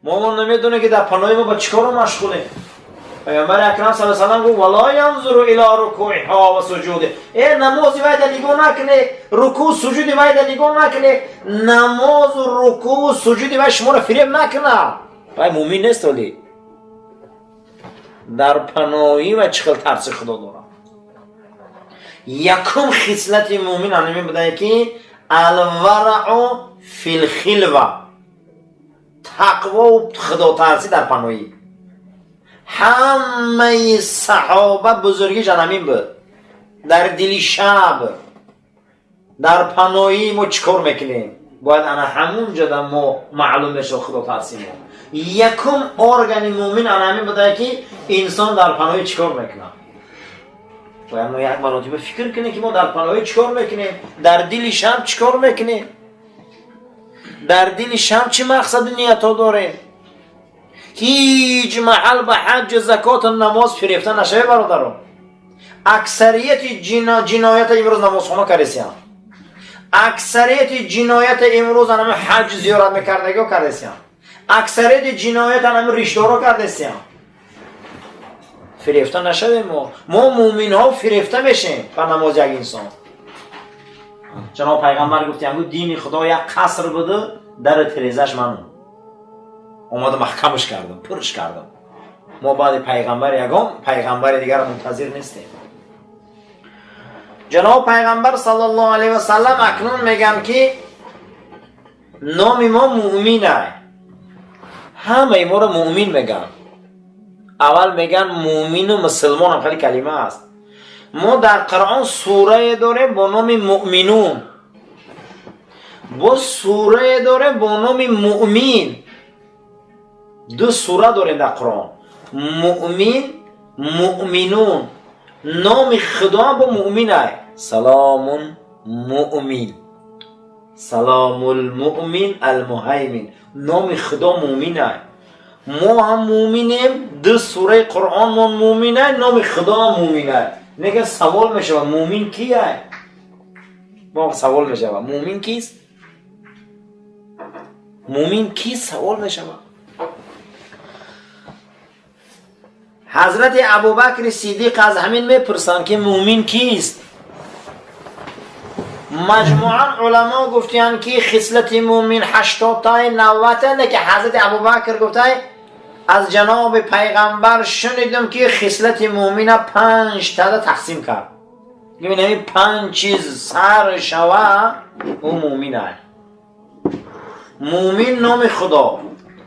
Мо намедонем, ки дар паноҳи мо ба чӣ коро машғулем. Пайғамбари акрам саллаллоҳу алайҳи васаллам гуфт: вала янзуру ила рукуиҳа ва суҷуди. Э, намози вайда нигоҳ накунед, рукӯъ суҷуди вайда нигоҳ накунед, намозу рукӯъ суҷуди вай шуморо фиреб накунад. Вай мӯмин нест. Олӣ дар паноҳӣ ва чӣ хел тарси Худо дорад. Якум хислати мӯмин ҳамин буда, ки алвараъу филхилва, тақвову худотарсӣ дар паноҳӣ. Ҳамаи саҳоба бузургиш ҳамин буд. Дар дили шаб, дар паноҳӣ мо чӣ кор мекунем, бояд ана ҳамун ҷода мо маълум мешавад худотарсӣ мо. Якум органи мӯмин ана ҳамин буда, ки инсон дар паноҳӣ чӣ кор мекунад. Бояд мо як маротиба фикр кунем, ки мо дар паноҳӣ чӣ кор мекунем, дар дили шаб чӣ кор мекунем, дар дили шаб чӣ мақсаду ниятҳо дорем. Ҳеҷ маҳал ба ҳаҷҷу закоту намоз фирефта нашавед, бародарон. Аксарияти ҷиноята имрӯз намозхона кардесиям, аксарияти ҷиноята имрӯз анами ҳаҷ зиёрат мекардагиҳо кардесиям, аксарияти ҷиноят анами ришдоро кардесиям. Фирефта нашавем. Мо мӯминҳо фирефта мешем ба намози як инсон. Ҷаноб пайғамбар гуфтиям, гуфт: дини Худо як қаср буду, дару тирезаш ману омада маҳкамаш кардам, пурш кардам. Мо баъди пайғамбар ягон пайғамбари дигарро мунтазир нестем. Ҷаноб пайғамбар саллаллоҳу алайҳи васаллам акнун мегӯянд, ки номи мо мӯминай. Ҳамаи моро мӯмин мегӯянд. Аввал мегӯянд мӯмину мусулмонам, хеле калима аст. Мо дар Қуръон сурае дорем бо номи Муъминун, боз сурае дорем бо номи Муъмин. Ду сура дорем дар Қуръон: Муъмин, Муъминун. Номи Худоам бо Муъминай. Саломун муъмин, саломулмуъмин алмуҳаймин. Номи Худо Муъминай. Мо ҳам муъминем. Ду сураи Қуръонмон муъминай, номи Худоам муъминай. Лекин савол мешавад: муъмин кияй? Мо савол мешавад: муъмин кист? Муъмин кист? Савол мешавад. Ҳазрати Абубакри Сидиқ аз ҳамин мепурсанд, ки муъмин кист? Маҷмӯан уламо гуфтиянд, ки хислати муъмин 80-тай, 90-тай, лекин ҳазрати Абубакр гуфтай: аз ҷаноби пайғамбар шунидам, ки хислати муъмина панҷ тада тақсим кард. Бибин, панҷ чиз сар шава, ӯ муъмин ай. Муъмин номи Худо,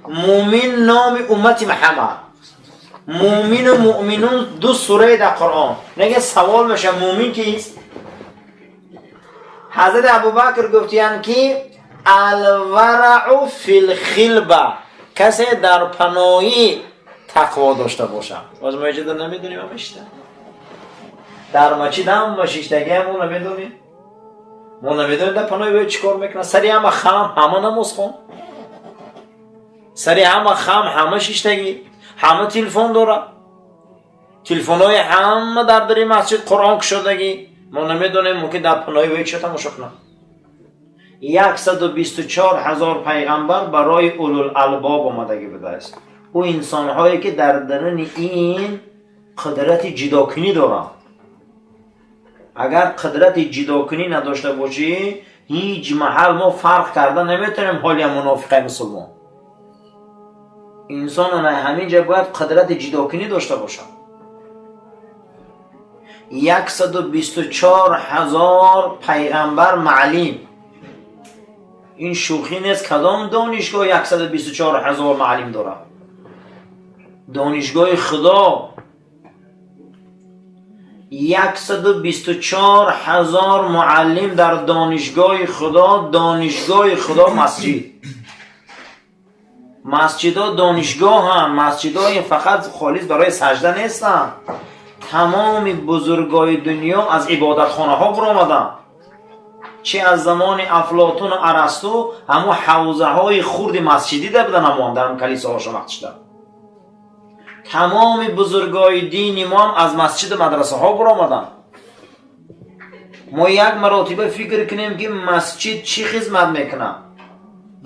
муъмин номи уммати Муҳаммад, муъмину муъминун ду сураи дар Қуръон. Нега савол мешавад: муъмин кист? Ҳазрати Абубакр гуфтиянд, ки алвараъу филхилба, касе дар паноҳӣ тақво дошта бошад. Боз мо иҷода намедонем, ама шита дар масҷид ҳама шиштагиам, мо намедонем. Мо намедонем, дар паноҳи вай чӣ кор мекунад. Сари ҳама хам, ҳама намозхон, сари ҳама хам, ҳама шиштагӣ, ҳама телефон дорад, телефонҳои ҳама дар дари масҷид, Қуръон кушодагӣ. Мо намедонем, мумкин дар паноҳи вай чӣ тамошо кунад. 124 000 пайғамбар барои улул албоб омадагӣ будааст. Ӯ инсонҳое, ки дар даруни ин қудрати ҷудокунӣ доранд. Агар қудрати ҷудокунӣ надошта бошӣ, ҳеҷ маҳал мо фарқ карда наметавонем ҳолия мунофиқаи мусулмон. Инсон ҳамин ҷа бояд қудрати ҷудокунӣ дошта бошад. 124 000 пайғамбар маълим, ин шӯхӣ нест. Кадом донишгоҳ 124 000 маълим дорад? Донишгоҳи Худо. 124 000 муаллим дар донишгоҳи Худо. Донишгоҳи Худо масҷид, масҷидҳо донишгоҳанд. Масҷидҳо ин фақат холис барои сажда нестанд. Тамоми бузургои дунё аз ибодатхонаҳо баромаданд. Чи аз замони Афлотуну Арасту, ҳамун ҳавзаҳои хурди масҷидида будан, ҳамон дар калисоҳошон вақт шуда. Тамоми бузургои дини мо ҳам аз масҷиду мадрасаҳо баромаданд. Мо як маротиба фикр кунем, ки масҷид чӣ хизмат мекунад.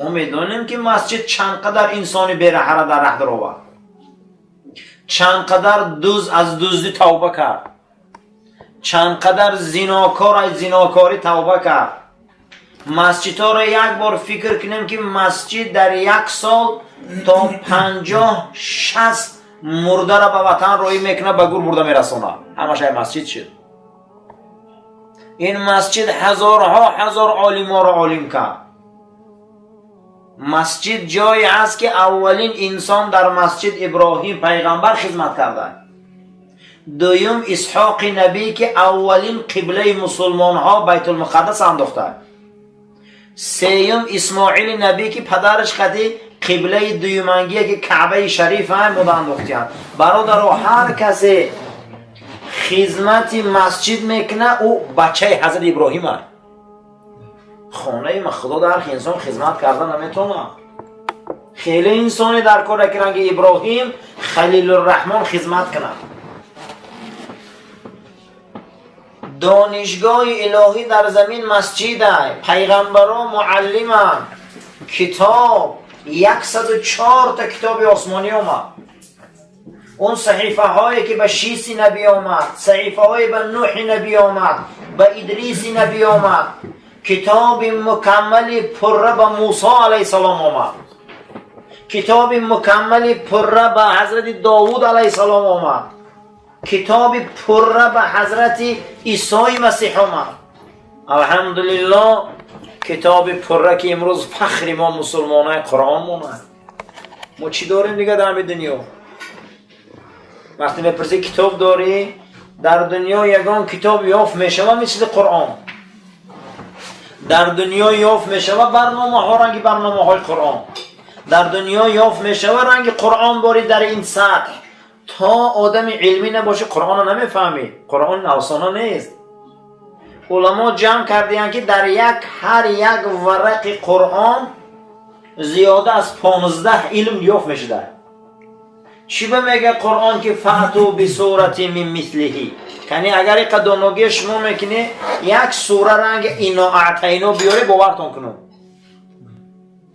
Мо медонем, ки масҷид чанд қадар инсони бераҳара дар раҳ даровард, чанд қадар дуз аз дуздӣ тавба кард, чанд қадар зинокор аз зинокорӣ тавба кард. Масҷидҳоро як бор фикр кунем, ки масҷид дар як сол то 50-60 мурдара ба ватан роҳӣ мекунад, ба гур бурда мерасонад. Ҳамаш ай масҷид шуд. Ин масҷид ҳазорҳо ҳазор олиморо олим кард. Масҷид ҷое аст, ки аввалин инсон дар масҷид Иброҳим пайғамбар хизмат карда, дуюм Исҳоқи набӣ, ки аввалин қиблаи мусулмонҳо Байтулмуқаддас андохта, сеюм Исмоили набӣ, ки падараш қади қиблаи дуюмангие, ки Каъбаи шарифа муда андохтиянд. Бародаро, ҳар касе хизмати масҷид мекунад, ӯ бачаи ҳазрати Иброҳим аст. Хонаи Худо дар инсон хизмат карда наметавонад. Хеле инсоне дар кора, ки ранги Иброҳим Халилурраҳмон хизмат кунад. Донишгоҳи илоҳӣ дар замин масҷидай, пайғамбаро муаллиманд. Китоб, 104 та китоби осмонӣ омад. Он саҳифаҳое, ки ба Шиси набӣ омад, саҳифаҳое ба Нӯҳи набӣ омад, ба Идриси набӣ омад, китоби мукаммали пурра ба Мусо алайҳиссалом омад, китоби мукаммали пурра ба ҳазрати Довуд алайҳиссалом омад, китоби пурра ба ҳазрати Исои Масеҳ омад. Алҳамдулиллоҳ, китоби пурра, ки имрӯз фахри мо мусулмонаи, Қуръон монад. Мо чӣ дорем дига дар ҳами дунё? Вақте мепурсӣ, китоб дорӣ, дар дунё ягон китоб ёфт мешавад мисли Қуръон? Дар дунё ёфт мешавад барномаҳо ранги барномаҳои Қуръон? Дар дунё ёфт мешавад ранги Қуръон бори дар ин сатҳ? То одами илмӣ набошӣ, Қуръонро намефаҳмӣ. Қуръон афсона нест. Уламо ҷамъ кардиянд, ки дар як ҳар як варақи Қуръон зиёда аз 15 илм ёфт мешуда. Чӣ ба мега Қуръон, ки فأتوا بسورة من مثله? Кани, агар иқа доногия шумо мекунӣ, як сура ранги إنا أعطينا биёре, бовартон кунум.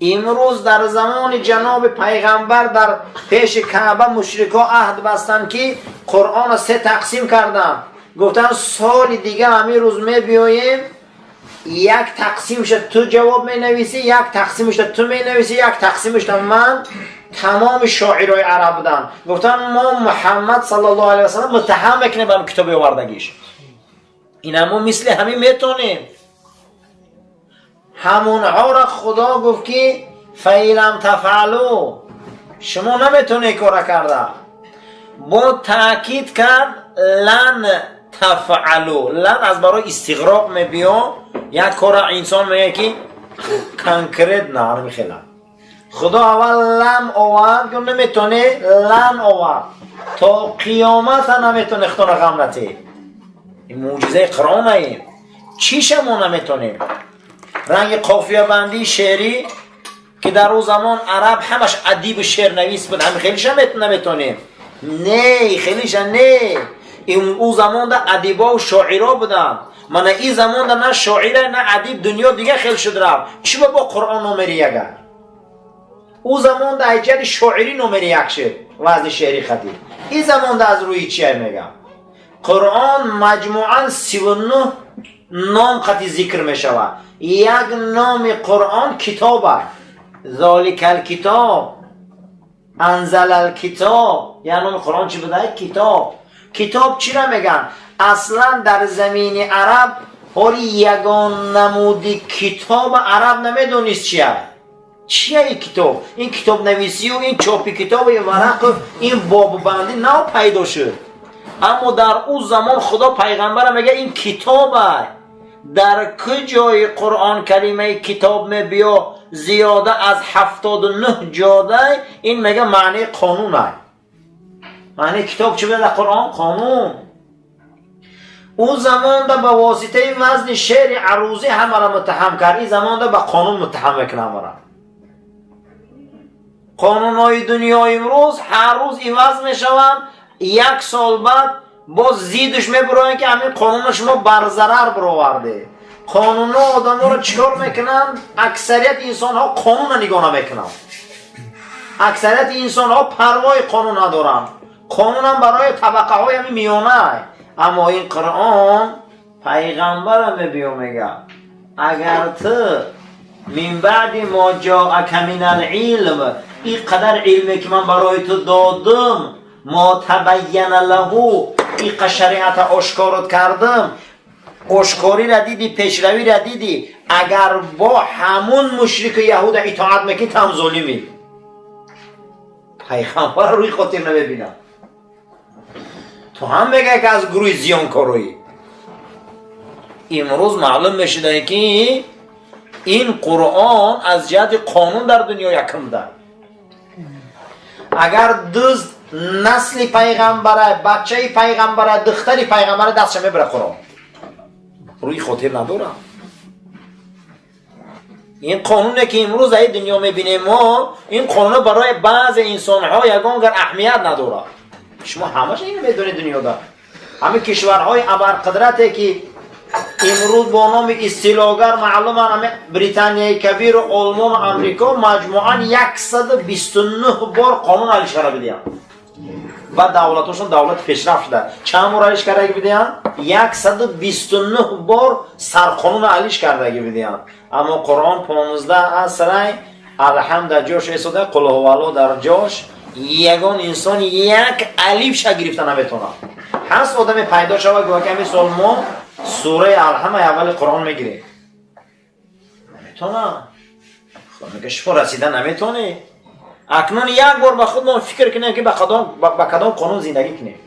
Имрӯз дар замони ҷаноби пайғамбар дар пеши Каъба мушрикҳо аҳд бастанд, ки Қуръонро се тақсим карданд. Гуфтанд, соли дига ҳамин рӯз мебиёем, як тақсимша ту ҷавоб менависӣ, як тақсимша ту менависӣ, як тақсимша ман. Тамоми шоирои араб буданд. Гуфтанд, мо Муҳаммад саллаллоҳу алайҳи васаллам муттаҳам мекунем ба китоби овардагиш. Ина мо мисли ҳамин метонем. Ҳамонҳоро Худо гуфт, ки فإن لم تفعلوا, шумо наметонед кора карда. Бо таъкид кард: لن تفعلوا. لن аз барои истиғроқ мебиё. Як кора инсон мегӯяд, ки конкретно ҳамихела. Худо аввал لم овард, гуфт, наметонӣ, لن овард, то қиёмата наметонӣ. Худоро ғам натӣ. Ин мӯъҷизаи Қуръонаем. Чиша мо наметонем? Ранги қофиябандии шеърӣ, ки дар ӯ замон араб ҳамаш адибу шеърнавис буд, ҳами хелиша наметонем? Не, хелиша не. Ӯ замонда адибову шоиро буданд. Мана ин замонда на шоира, на адиб, дунё дига хел шуд, рафт. Чӣ ба бо Қуръон номери яга? Ӯ замонда аз ҷиҳати шоирӣ номери як шуд, вазни шеъри хатӣ. Ин замонда аз рӯи чия мегам? Қуръон маҷмӯан 39 ном қати зикр мешавад. Як номи Қуръон китоб аст. ذلك الكتاب، أنزل الكتاب. Як номи Қуръон чӣ буда? Китоб. Китоб чиро мегӯянд? Аслан дар замини араб ҳоли ягон намуди китоба араб намедонист чия. Чия ин китоб? Ин китобнависию ин чопи китобу ин варақу ин бобубандӣ нав пайдо шуд. Аммо дар ӯ замон Худо пайғамбара мега, ин китоба. Дар куҷои Қуръон калимаи китоб мебиё? Зиёда аз 79 ҷодай. Ин мега маънии қонун. Маънии китоб чӣ буда дар Қуръон? Қонун. Ӯ замонда ба воситаи вазни шеъри арӯзӣ ҳамаро муттаҳам кард, ин замонда ба қонун муттаҳам мекунад ҳамаро. Қонунҳои дунё имрӯз ҳар рӯз иваз мешаванд. Як сол баъд боз зиддш мебуроянд, ки ҳамин қонунро шумо барзарар бировардед. Қонунҳо одаморо чӣ кор мекунанд? Аксарияти инсонҳо қонунро нигоҳ намекунанд. Аксарияти инсонҳо парвои қонун надоранд. Қонунам барои табақаҳои ҳами миёна. Аммо ин Қуръон пайғамбара мебиё мега: агар ту من بعد ما جاءك من العلم, ин қадар илме ки ман барои ту додам, ما تبين له, иқа шариата ошкорот кардам, ошкориро диди, пешравиро диди, агар бо ҳамун мушрику яҳуда итоат мекунӣ, ту ҳам золимӣ. Пайғамбар рӯи хотир намебинад, ту ҳам мегӯяй, ки аз гурӯҳи зиёнкороӣ. Имрӯз маълум мешуда, ки ин Қуръон аз ҷиҳати қонун дар дунё якум буда. Агар дузд насли пайғамбара, бачаи пайғамбара, духтари пайғамбара, дастша мебара. Қуръон рӯи хотир надорам. Ин қонуне ки имрӯз дар дунё мебинем мо, ин қонун барои баъзе инсонҳо ягон гар аҳамият надорад. Шумо ҳамаша ина медонед. Дунёда ҳамин кишварҳои абарқудрате, ки имрӯз бо номи истилогар маълуман, ҳами Британияи Кабиру Олмону Амрико, маҷмӯан 129 бор қонун алиш карда бидиҳанд ва давлатошон давлати пешрафт шуда. Чанд бор алиш кардаги бидиҳанд? 129 бор сарқонун алиш кардаги бидиҳанд. Аммо Қуръон 15 асрай Алҳамд дар ҷош эсода, Қулҳувалло дар ҷош, ягон инсон як алифша гирифта наметавонад. Ҳаст одаме пайдо шава, гӯя ки ҳамин сол мо сураи Алҳама аввали Қуръон мегирем? Наметавонад. Мега, шумо расида наметавонед. Акнун як бор ба худмон фикр кунем, ки ба кадом қонун зиндагӣ кунем.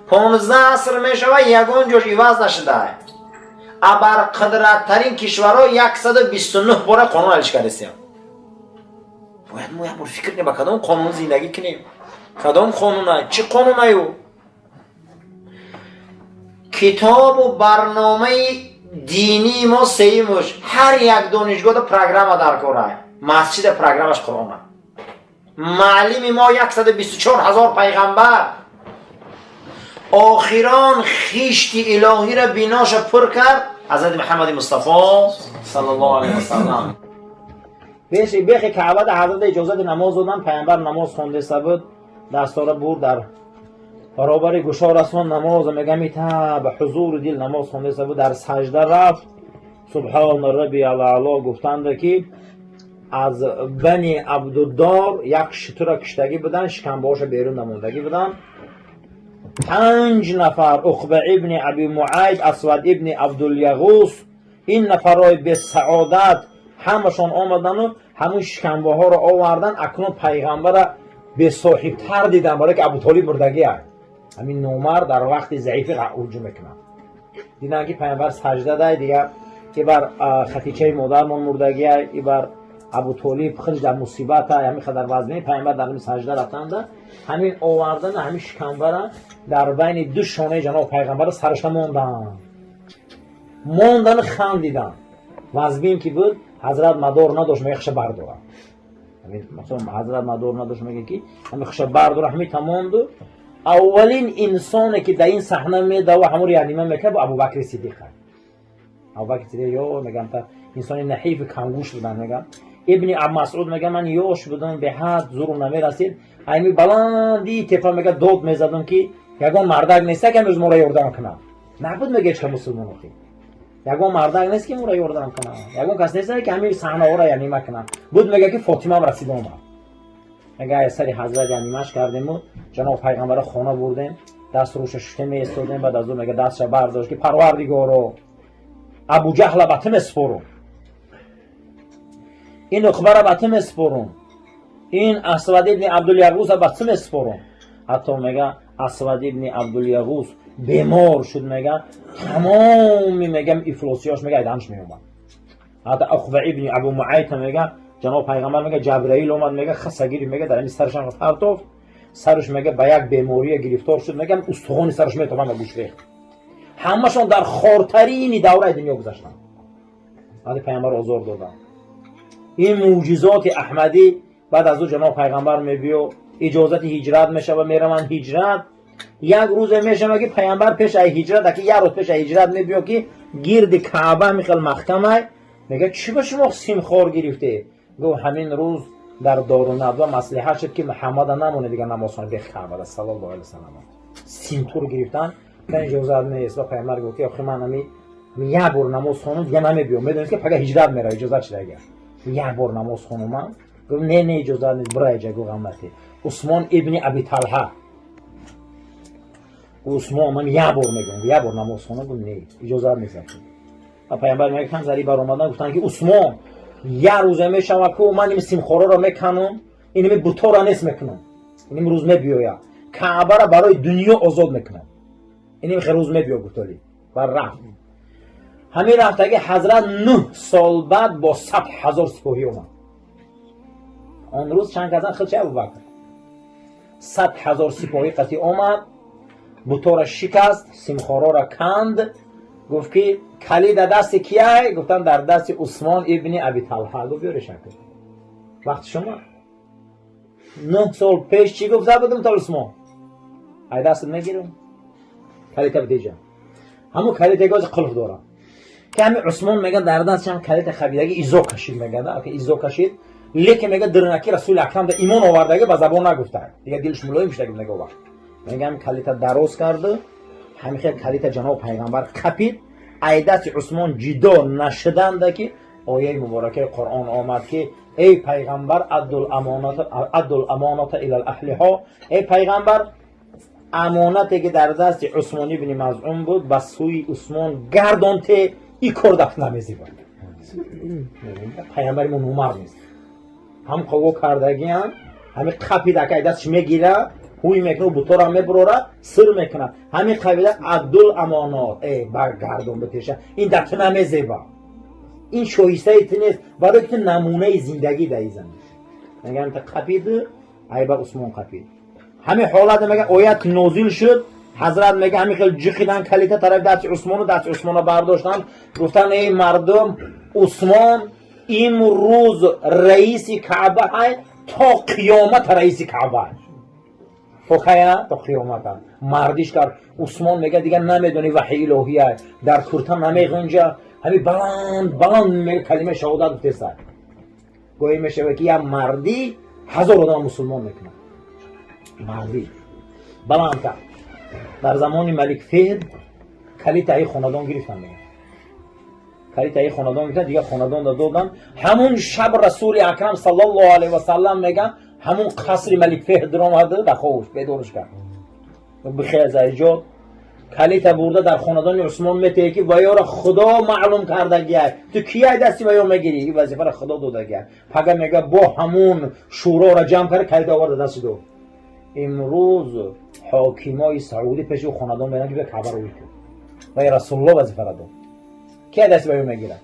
15 аср мешава, ягон ҷош иваз нашуда. Абарқудраттарин кишварҳо 129 бора қонун алиш кардастиям. Бояд мо як бор фикр кунем, ба кадом қонун зиндагӣ кунем. Кадом қонуна, чӣ қонунаю? Китобу барномаи динии мо сеюмуш, ҳар як донишгоҳда программа дар кора, масҷида программаш Қуръона. Маълими мо 124 ҳазор пайғамбар. Охирон хишти илоҳиро биноша пур кард ҳазрати Муҳаммади Мустафо саллаллоҳу алайҳи васаллам. Бехи Каъбада ҳазрата иҷозати намоз додан. Пайғамбар намоз хондеста буд, дастора бурд, дар баробари гӯшо расон намоза. Мегам, ита ба ҳузури дил намоз хондеста буд, дар сажда рафт, سبحان ربي الأعلى гуфтанда, ки аз Бани Абдуддор як шутура киштагӣ буданд, шикамбаҳоша берун намондагӣ буданд. Панҷ нафар: Уқба ибни Аби Муайд, Асвад ибни Абдуляғус, ин нафарҳои бесаодат ҳамашон омадану ҳамун шикамбаҳоро овардан. Акнун пайғамбара бесоҳибтар дидан, барое ки Абутолиб мурдагия. Ҳамин номар дар вақти заифӣ ҳуҷум мекунад. Дидан, ки пайғамбар сажда дай, дигар ибар Хатичаи модармон мурдагия, ибар Абутолиб худш дар мусибата, ҳамин қадар вазмини пайғамбар дар ҳамин сажда рафтанда, ҳамин овардан ҳамин шикамбара дар байни ду шонаи ҷаноби пайғамбара сарашта монданд. Мондану хандидан. Вазбин ки буд, ҳазрат мадор надошт, мега, хуша бардорад. Ҳазрат мадор надошт, мега, ки ҳамин хуша бардора. Ҳамин тамонду аввалин инсоне, ки дар ин саҳна медава, ҳамуро янима мекард, бу Абубакри Сиддиқ. Абубакри Сиддиқ ё мегам, та инсони наҳифи камгӯш буданд. Мегам, Ибни Масъуд мега, ман ёш будам, беҳад зурум намерасид. Айми баландии тепа, мега, дод мезадам, ки ягон мардак неста, ки амрӯз моро ёрдам кунад. Набуд, мега, ҳеч мусулмон охи. Ягон мардак нест, ки моро ёрдам кунад, ягон кас нест, ки ҳамин саҳнаҳоро янима кунад. Буд, мега, ки Фотимаам расида омад. Мега, сари ҳазрат янимаш кардему ҷаноб пайғамбара хона бурдем, даст рӯша шушта меистодем. Баъд аз ӯ, мега, дастша бардошт, ки Парвардигоро, Абуҷаҳла ба ту месупорум, ин Уқбара ба ту месупорум, ин Асвад ибни Абдуляғуса ба ту месупорум. Ҳатто, мега, Асвад ибни Абдуляғус бемор шуд, мега, тамоми, мегам, ифлосиёш, мега, айданш меомад. Ҳатто Уқба ибни Абу Муайта, мега, ҷаноб пайғамбар, мега, Ҷабраил омад, мега, хаса гирифт, мега, дар ҳамин сарашам партофт. Сараш, мега, ба як бемория гирифтор шуд, мега, устухони сараш метобам ба гӯш рехт. Ҳамашон дар хортарини давраи дунё гузаштанд, баъди пайғамбар озор доданд. Ин мӯъҷизоти аҳмадӣ. Баъд аз ӯ ҷаноб пайғамбар мебиё, иҷозати ҳиҷрат мешава, мераванд ҳиҷрат. Як рӯзе мешава, ки пайғамбар пеш ай ҳиҷрат, аки як рӯз пеш ай ҳиҷрат мебиё, ки гирди Каъба михел маҳкамай. Мега: «Чӣ ба шумо симхор гирифте?» Гуфт: «Ҳамин рӯз дар Дорунадва маслиҳат шуд, ки Муҳаммада намоне дигар намозхон бех Каъбада, саллаллоҳу алайҳи васаллам». Симтур гирифтан, иҷозат нест. Ва пайғамбар гуфт, ки охи, ман ами як бор намоз хонум, дига намебиём. Медонед, ки пага ҳиҷрат мера, иҷозат шуда. Агар як бор намоз хонумам. Гуфт: «Не, не, иҷозат нест, бира иҷа». Гуфт: «Ғамати Усмон ибни Аби Талҳа, Усмон, ман як бор мегӯям, як бор намоз хонам». Гуфт: «Не, иҷозат нест». Ва пайғамбар мегӯянд, зари баромадан, гуфтанд, ки Усмон, як рӯзе мешава, ку ман ими симхороро меканам, иними бутора нест мекунам, иним рӯз мебиёя, Каъбара барои дунё озод мекунам, иним хе рӯз мебиё. Гуфтоли ва рафт. Ҳамин рафтаги ҳазрат 9 сол баъд бо 100 000 сипоҳӣ омад. Он рӯз чанд казан хилчи Абубакр 100 000 сипоҳӣ қатӣ омад, бутора шикаст, симхорора канд. Гуфт, ки калида дасти кияй? Гуфтанд: «Дар дасти Усмон ибни Аби Талҳа». Гуфт: «Биёрешакр, вақти шумо 9 сол пеш чӣ гуфта будум? То Усмон ай дастат мегирам, калита бидеҷа». Ҳамун калита гози қулф дорам, ки ҳами Усмон мега, дар дастшам калита хабидаги, изо кашид. Мега, изо кашид, лекин мега, дирнаки Расули Акрам да имон овардаги, ба забон нагуфта, дига дилш мулоим шудаги. Мега, вақт мега, ҳами калита дароз карду ҳами хел калита ҷаноб пайғамбар қапид, ай дасти Усмон ҷидо нашиданда, ки ояи муборакаи Қуръон омад, ки эй пайғамбар, аддул амоната ила аҳлиҳо, эй пайғамбар, амонате, ки дар дасти Усмон ибни Мазъун буд, ба сӯи Усмон гардонте. И кор дафт намезибад. Пайғамбари мо номард нест. Ҳам қаво кардагиам, ҳами қапида, ай дастш мегира, ҳуй мекуна, бутора мебурора, сир мекуна. Ҳами қабила аддул амонот, э баргардон битеша, ин дар ту намезеба, ин шоистаи ту нест, барои ки ту намунаи зиндагӣ даи замин. Мегам, та қапиду айба Усмон қапид. Ҳамин ҳолат, мега, оят нозил шуд. Ҳазрат, мега, ҳамин хел ҷиқидан калита тарафи дасти Усмону, дасти Усмона бардоштанд, гуфтанд: «Эй мардум, Усмон имрӯз раиси Каъба ҳай, то қиёмата раиси Каъба, то кая? То қиёмата». Мардиш кард Усмон. Мега, дигар намедони, ваҳи илоҳия дар курта намеғунҷа. Ҳами баланд баланд, мега, калимаи шаҳодат гуфтеса. Гоҳе мешавад, ки як мардӣ ҳазор одам мусулмон мекунад. Мардӣ баланд кард. Дар замони малик Феҳд калитаи хонадон гирифтан, мега, калитаи хонадон гирифтан, дигар хонадонда додан. Ҳамун шаб Расули Акрам саллаллоҳу алайҳи васаллам, мега, ҳамун қасри малик Феҳд омада, дар хобуш бедорш кард: «Бихез, айҷод, калита бурда дар хонадони Усмон метаҳе, ки ваёра Худо маълум кардагиай. Ту кияй дасти ваё мегирӣ? Ин вазифара Худо додагиай». Пага, мега, бо ҳамун шӯрора ҷамъ карда, калита оварда дасти дод. Имрӯз ҳокимои Саудӣ пеши ӯ хонадон меран, ки бия, Каъбаро ӯй кун. Вай Расулулло вазифара дод. Кия дасти ваё мегирад?